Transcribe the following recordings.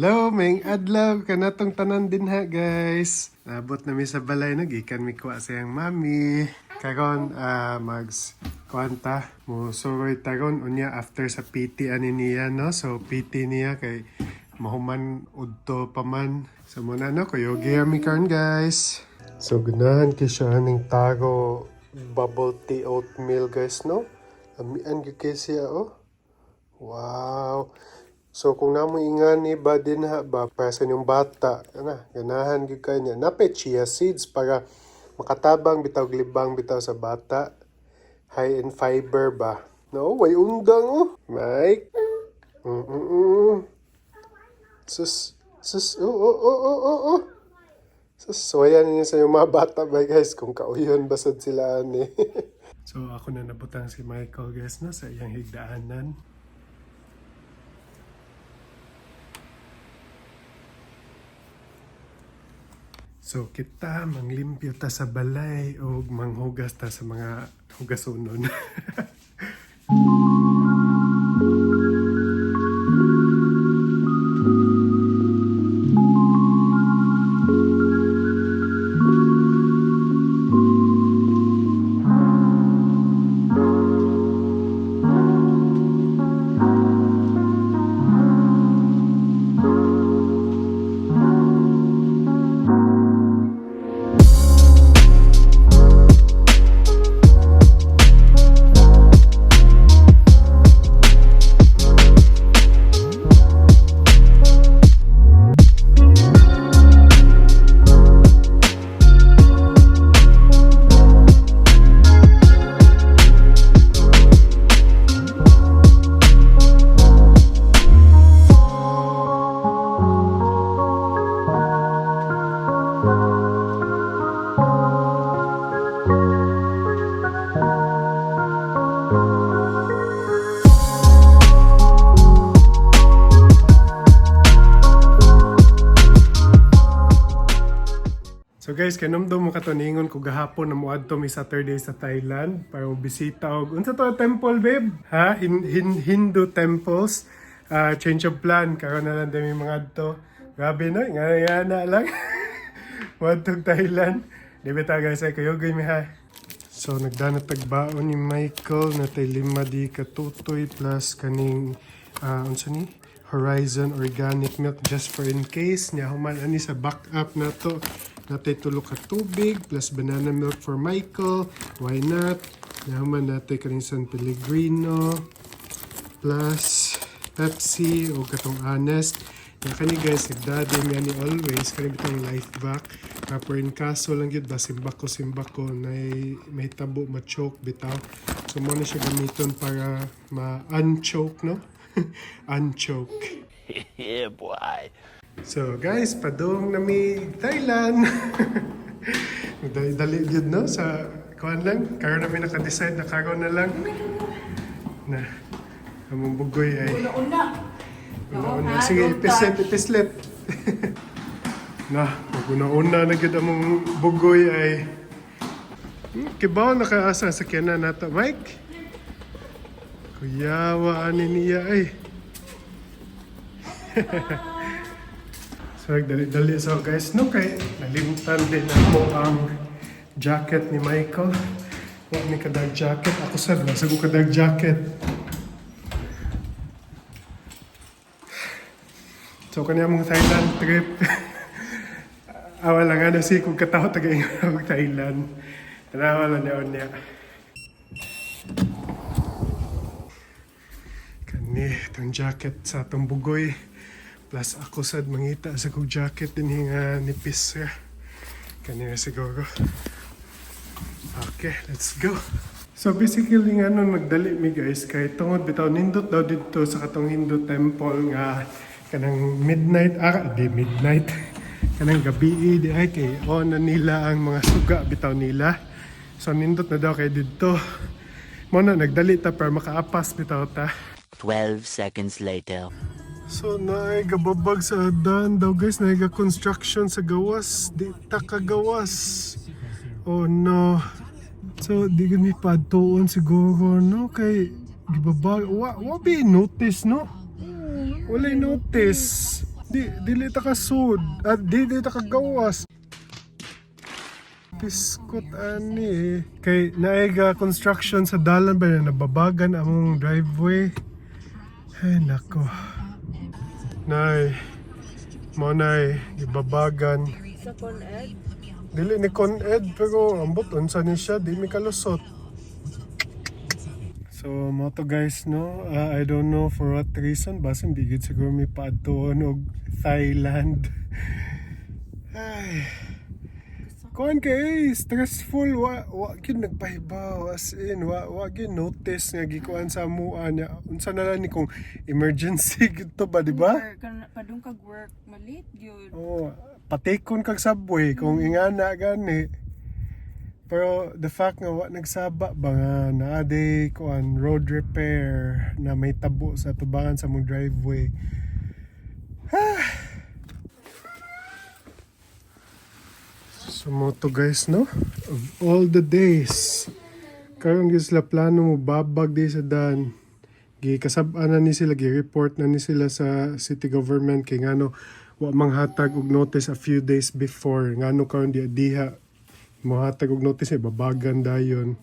Hello, maayong adlaw kanatong tanan dinha, guys. Naabot na mi sa balay, no, gikan mi kuha sa iyang mami. Karon mags kuanta mo suroy taron unya after sa PT ani niya, no. So PT niya kay mahuman udto pa man. So muna, no, kuyogi mi karon, guys. So ganahan kay siya aning taro bubble tea oatmeal, guys, no. Amian gyud kay siya, oh. Wow. So kung namo ingani ba dinha ba para sa inyong bata, ana, ganahan gyud kay niya. Napay chia seeds para makatabang bitaw, glibang bitaw sa bata. High in fiber ba? No, way undang, oh. Mike. Sus, sus, oh. Sus, suwayan ninyo sa inyong mga bata ba, guys, kung kauyon basad sila ani. So ako na nabutang si Michael, guys, no, sa iyang higdaanan. So kita manglimpyo ta sa balay o manghugas ta sa mga hugasonon. So guys, kanumdum mo katuningon ko gahapon na moadto mi Saturday sa Thailand para mo bisita og unsa to temple, babe? Ha? Hindu temples. Ah, change of plan karon na lang dami mga adto. Grabe, no, nga nga na lang. Moadto Thailand. Di ba ta, guys, ay kayo mi ha. So nagdana tagbaon ni Michael na tay lima di katutoy plus kaning unsa ni Horizon Organic Milk just for in case niya human ani sa backup nato natay tulo ka tubig plus banana milk for Michael, why not. Niya human natay kaning San Pellegrino plus Pepsi o katong Honest. Ya kani, guys, nagdadi mi ani always kani bitong life back. Tapos in kaso lang gyud ba simbako simbako na may tabo ma-choke bitaw. So mo na siya gamiton para ma-unchoke, no? Unchoke. Yeah, boy. So guys, padung na mi Thailand. Dali dali gyud, no, sa kuan lang. Karon na mi naka-decide na karon na lang. Na among bugoy ay Una-una. Una-una. Sige, ipislit, ipislit. Na, mag-una-una na gyud among bugoy ay. Kibaw na kaasa sa sakyanan nato, Mike. Kuyawa ani niya ay. So dali-dali so guys, no, kay nalimtan din ako ang jacket ni Michael. Wa ni kadag jacket. Ako sad, wala sa ko kadag jacket. So kanya mong Thailand trip. Awa lang ano si kung katawa taga og Thailand. Tanawa lang niya niya. Kani itong jacket sa atong bugoy. Plus ako sad mangita sa kog jacket din nga nipis ra. Kani na siguro. Okay, let's go. So basically nga nun magdali mi, guys, kay tungod bitaw nindot daw didto sa katong Hindu temple nga kanang midnight, ah di midnight, kanang gabi di ay kay on na nila ang mga suga bitaw nila. So nindot na daw kay didto. Mo na nagdali ta para makaapas bitaw ta. 12 seconds later. So naay gababag sa dan daw, guys, naay construction sa gawas, di ta kagawas. Oh no. So di gud mi padtuon siguro, no, kay gibabag wa wa be notice, no? Walay notice. Di dili ta ka sud. At di ta ka gawas. Piskot ani. Kay naega construction sa dalan ba na nababagan among driveway. Ay nako. Nay. Mo nay gibabagan. Sa Con-Ed? Dili ni Con Ed pero ambot unsa ni siya di mi kalusot. So mo to guys, no, I don't know for what reason, basin di gid siguro mi paadtuon og Thailand. Ay. Kuan kay stressful, wa gyud nagpahibaw, as in wa gyud notice nga gikuan sa amua niya. Unsa na lang ni kung emergency gid to ba, di ba? Or padung kag work, malate gyud. Oo, patikon kag subway kung ingana gani. Pero the fact nga wa nagsaba ba nga naa day kuan road repair na may tabo sa tubangan sa mong driveway. So mo to guys, no? Of all the days. Karon gyud sila plano mo babag di sa dan. Gikasab-an na ni sila, gi-report na ni sila sa city government kay ngano wa manghatag og notice a few days before, ngano karon di diha mohatag og notice, eh, babagan dayon.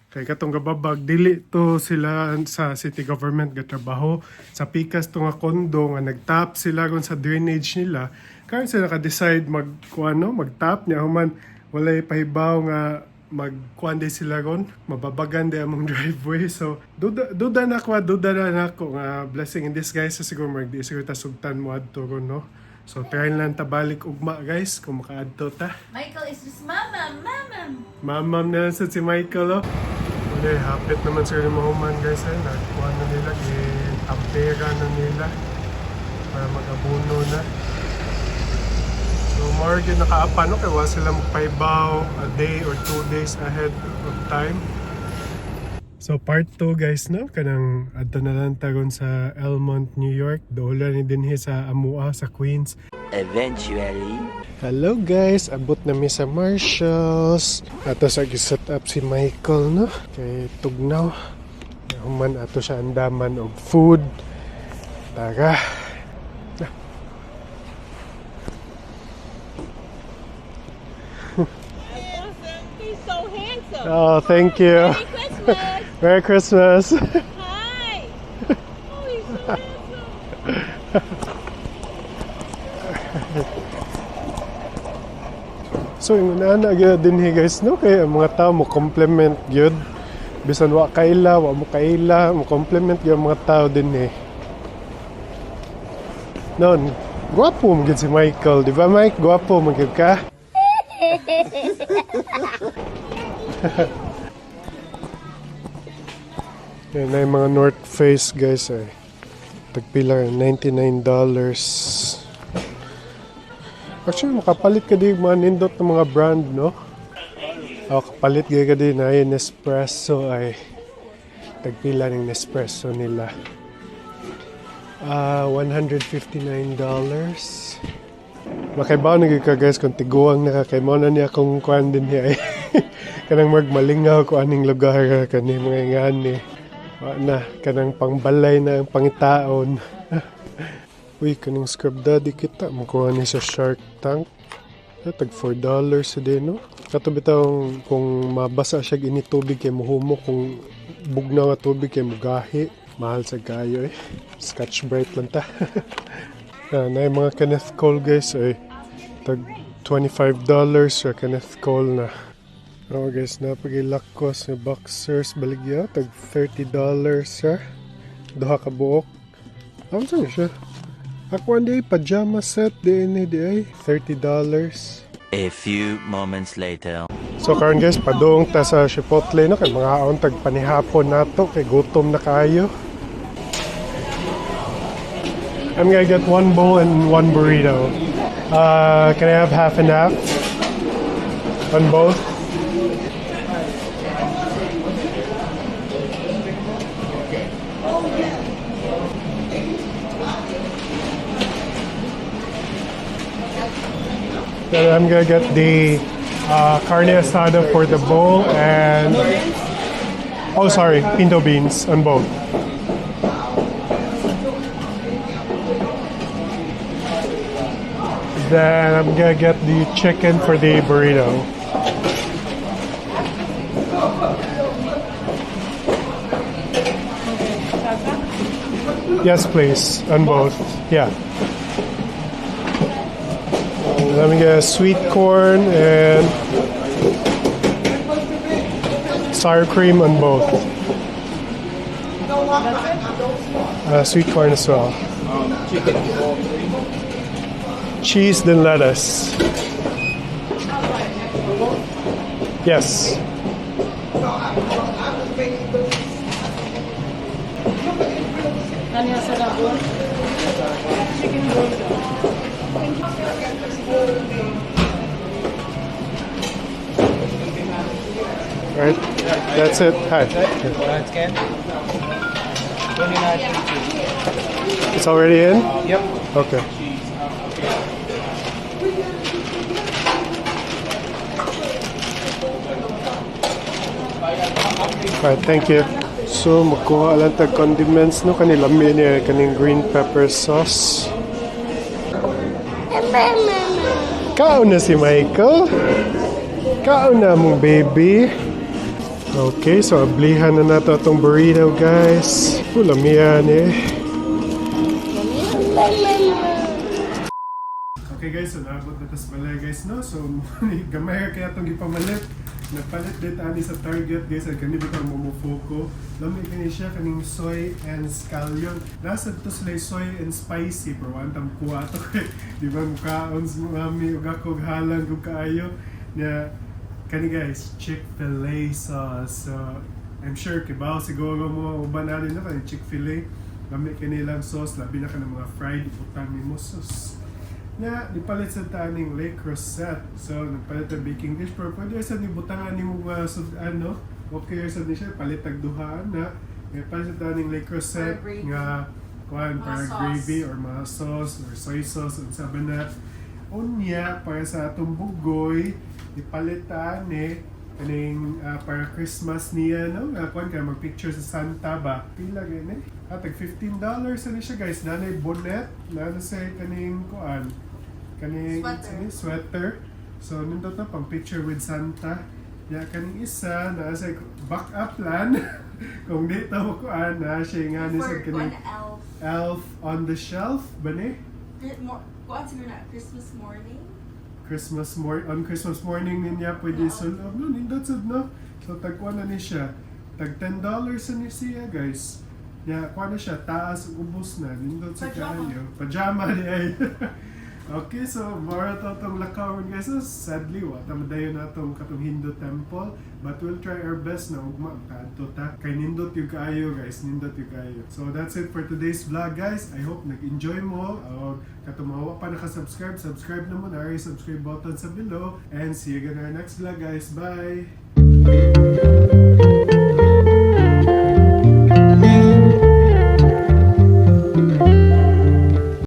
Kay katong gababag, dili to sila sa city government gatrabaho sa pikas to nga kondo nga nagtap sila ron sa drainage nila. Karon sila ka-decide mag kuano, magtap niya, human walay pahibaw nga magkuan day sila ron, mababagan day among driveway. So duda duda na ko, duda na nako nga blessing in disguise sa siguro mag di siguro ta sugtan mo adto ron, no? So try lang ta balik ugma guys kung makaadto ta. Michael is just mama, mama. Mamam na lang sa si Michael, oh. Hindi, hapit naman sila ni Mahuman, guys, eh. Nagkuha na nila, tampera na nila. Para mag-abuno na. So, more yun nakaapa, no? Kaya wala sila magpaibaw a day or 2 days ahead of time. So, part 2, guys, no? Kanang adto na lang tagon sa Elmont, New York. Doon ni dinhi sa Amua, sa Queens. Eventually. Hello guys, abot na mi sa Marshalls. Ato sa gi-set up si Michael, no? Kay tugnaw. Human ato siya andaman og food. Tara. Na. He's so handsome. Oh, thank you. Merry Christmas. Merry Christmas. Hi. Oh, he's so handsome. So yung ana gyud dinhi guys, no, kay ang mga tao mo compliment gyud bisan wa kaila, wa mo kaila, mo compliment gyud ang mga tao dinhi. Non, gwapo mo gyud si Michael, di ba Mike? Gwapo mo gyud ka. Yan na yung mga North Face guys ay. Tagpila, $99. Actually, makapalit ka di mga nindot ng mga brand, no? O, kapalit ka din ay Nespresso ay tagpila ng Nespresso nila. Ah, $159. Makaibaw na gyud ka guys kung tiguang na ka kay mo na niya akong kuan din niya ay. Kanang magmalingaw ko aning lugar kani mga ingani. Wa na kanang pangbalay na ang pangitaon. Uy, kaning Scrub Daddy kita. Mukuha ni sa Shark Tank. Eh, tag $4 sa din, no? Kato bitaw kung mabasa siya ini tubig kay muhumo, kung bugnaw nga tubig kay mugahi. Mahal sa kayo eh. Scotch Brite lang ta. Ah, na yung mga Kenneth Cole guys ay tag $25 sa Kenneth Cole na. Oh guys, napagilakos nga boxers baligya tag $30 sa duha ka buok. Ano sa siya? Ako ang di pajama set di ini di ay $30. A few moments later. So karon guys, padung ta sa Chipotle no kay mga aon tag panihapon nato kay gutom na kaayo. I'm gonna get one bowl and one burrito. Can I have half and half on both? Then I'm gonna get the carne asada for the bowl and, oh sorry, pinto beans on both. Then I'm gonna get the chicken for the burrito. Yes, please. On both. Yeah. Let me get sweet corn and sour cream on both. Sweet corn as well. Cheese, then lettuce. Yes. Kanya sa labon. Chicken burger. All right. That's it. Hi. Scan. 29. It's already in? Yep. Okay. Alright, thank you. So, magkuha lang tag condiments, no? Kanila niya kaning green pepper sauce. Kaon na si Michael. Kaon na mong baby. Okay, so ablihan na nato atong burrito, guys. Lamian eh. Okay guys, so naabot na tas balay, guys, no? So gamay kaya itong gipamalit. Napalit din ani sa Target, guys, ang kani bitang Momofuku. Lami kani siya kaning soy and scallion. Nasa to sila soy and spicy pero wa tam kuha to kay di ba mukaon sa mami ug ako halang ug kaayo na kani, guys, Chick-fil-A sauce. So I'm sure kibaw siguro mo uban ani, no, kaning Chick-fil-A. Lami kani lang sauce, labi na kanang mga fried ibutang nimo sauce na nipalit sa taning Le Creuset. So, nagpalit ang baking dish. Pero pwede sa nibutangan ni mo mga ano, okay sa ni siya, palit tag duhaan na. Palit sa taning Le Creuset For gravy. nga kuan Mga para sauce. gravy or mga sauce or soy sauce unsa ba na. Unya para sa atong bugoy ipalit ni kaning para Christmas niya, no, nga kuan kay magpicture sa Santa ba. Pila gani tag $15 na siya, guys. Nanay bonnet na sa kaning kuan kaning Sweater. Sini, sweater. So nindot na pang picture with Santa ya. Kaning isa na sa back up plan kung di ta mo kuan na siya nga ni sa For kaning one elf. Elf on the Shelf ba ni? Kuan siguro na Christmas morning. Christmas mor on Christmas morning ninya pwede Oo. sulod, no? Nindot sad, no? So tagkuan na ni siya, tag $10 na ni siya, guys. Ya, kuan na siya, taas ug ubos na, nindot sa Pajama. kaayo. Pajama ni ay. Okay, so mora to tong lakaw, guys. So, sadly wa ta madayon natong katong Hindu temple, but we'll try our best na ugma kadto ta kay nindot yung kaayo, guys, nindot yung kaayo. So that's it for today's vlog, guys. I hope nag-enjoy mo o katong mga wa pa naka-subscribe, subscribe na mo na subscribe button sa below and see you again in our next vlog, guys. Bye.